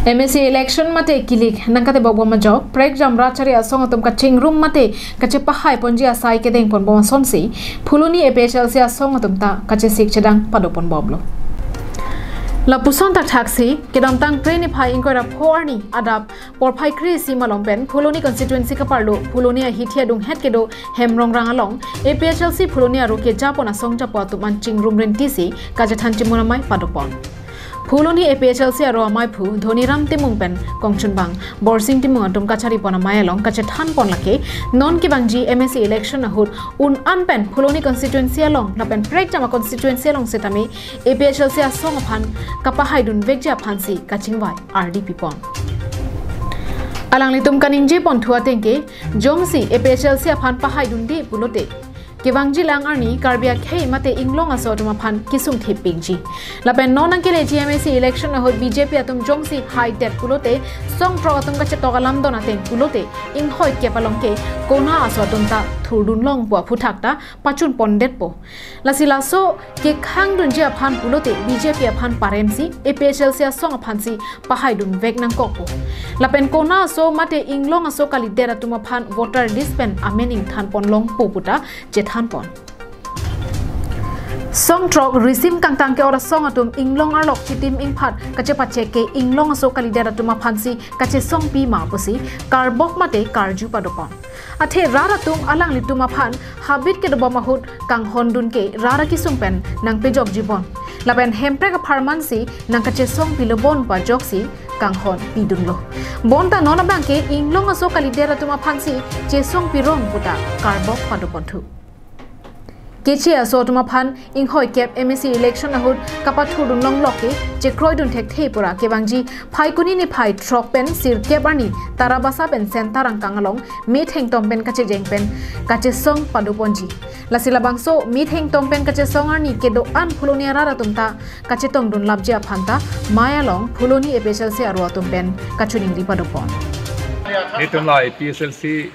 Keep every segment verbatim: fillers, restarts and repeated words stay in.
M A C election mate kilik nangkatebok bom ajok, prekjam rat chari asong atum kachingrum mate kachepahai ponji asai kedeng pon bom asonsi, Phuloni A P H L C asong atum ta kachesik chedang pado pon bomlo. Lapuson thakthak si, kedamtang Phre niphai ingkoi ra pho arni adap porphai kre-isi malom pen Phuloni constituency kaparlo Phuloni ahithi adunghet kedo Hemrongrang along A P H L C Phuloni aro keja pon asong japo atum an chingrum renti si kachethan chimun amei pado pon. Phuloni A P H L C aro ameiphu Dhoniram Timung pen kongchunbang Borsing Timung atum kachari pon amei along kachethan pon lake, non kevangji M A C election ahut un-an pen Phuloni constituency along lapen prekjam a-constituency along setame A P H L C asong aphan kapahaidun vekji aphansi kachingvai ardi pipon. Alanglitum kaningje pon thu ateng ke, jongsi A P H L C aphan pahaidunde pulote, kevangji lang arni Karbi akhei mate inglong aso atum aphan kesung thip pingji. Lapen non nangkeleji M A C election ahut B J P atum jongsi haidet pulote, song throk atum kachetok alam don ateng pulote, inghoi kep along ke kona aso atum ta thurdun long pu aphuthak ta pachun pondetpo. Lasi laso kekhangdunji aphan pulote B J P aphan paremsi A P H L C asong aphansi pahaidun vek nangkokpo. Lapen kona aso mate inglong aso kalidet atum aphan voter list pen amen ingthan pon longpo puta chethan pon. Song throk risim kangtang ke-ot asong atum inglong arlok chitim ingphat kachepachek ke inglong aso kalidet atum aphansi kachesongpi ma pusi karbok mate karju pado pon. Athe rat atum alanglitum aphan habit kedobom ahut kanghondun ke rat akesung pen nangpejokji bon. Lapen Hemprek apharmansi nangkachesongpilo bon pu ajoksi kanghon pidunlo. Bonta non abang ke inglong aso kalidet atum aphansi chesongpi rong puta karbok pado ponthu. Keche aso atum aphan inghoi kep M A C election ahut kapathurdun longlok ke chekroidun thekthe pura kevangji Phaikuni niphai throk pen sirkep arni Tarabasa pen Sentar angkang along methengtom pen kachejeng pen kachesong pado ponji. Lasi labangso methengtom pen kachesong arni kedo-an Phuloni arat atum ta kachetongdun lapji aphan ta mei along Phuloni A P H L C aro atum pen kachiningri pado pon. Netum la A P H L C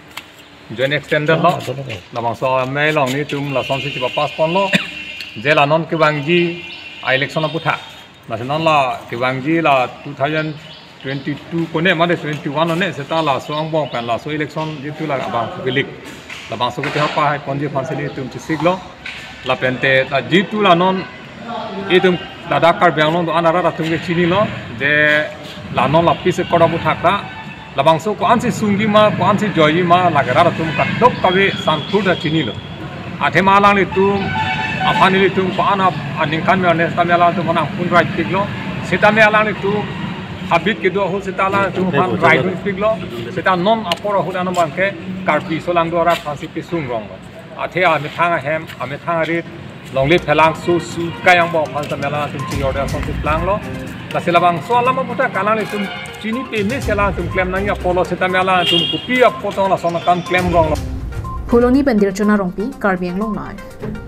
joint extended lo. Labangso amei along netum lasonsi chepapass ponlo. Je la non kevangji a-election aphuthak. Lasi non la kevangji la two thousand twenty-two kone mane twenty-one one seta laso angbong pen laso election jitu la abang kelik. Labangso ke pahai ponji aphansi netum chesiklo. Lapen te ta jitu la non itum ladak Karbi Anglong do-an arat atum ke chinilo, je la non la pisi koda aphuthak ta labangso ko-ansi sungji ma, ko-ansi joiji ma, lake rat atum kadokave santhur ta chinilo. Athema alanglitum aphan ilitum ko-an ap-, aningkan me anes tame alanglitum aphan nangpun raipiklo. Setame alanglitum habit kedo ahut seta alanglitum aphan raidunpiklo. Seta non apor ahut anam abang ke Karbi solangdo arat aphansi kesung ronglo. Athe amethang ahem, amethang arit, longle phelang su su kayang bo aphan tame alanglitum chini order asonsi planglo. Lasi labangso alam aphuthak alanglitum chini peme si alanglitum klem nangji apotlo setame alanglitum kopi apot tong lason akam klem ronglo. Phuloni pen Dirchona Rongpi, Karbi Anglong Live.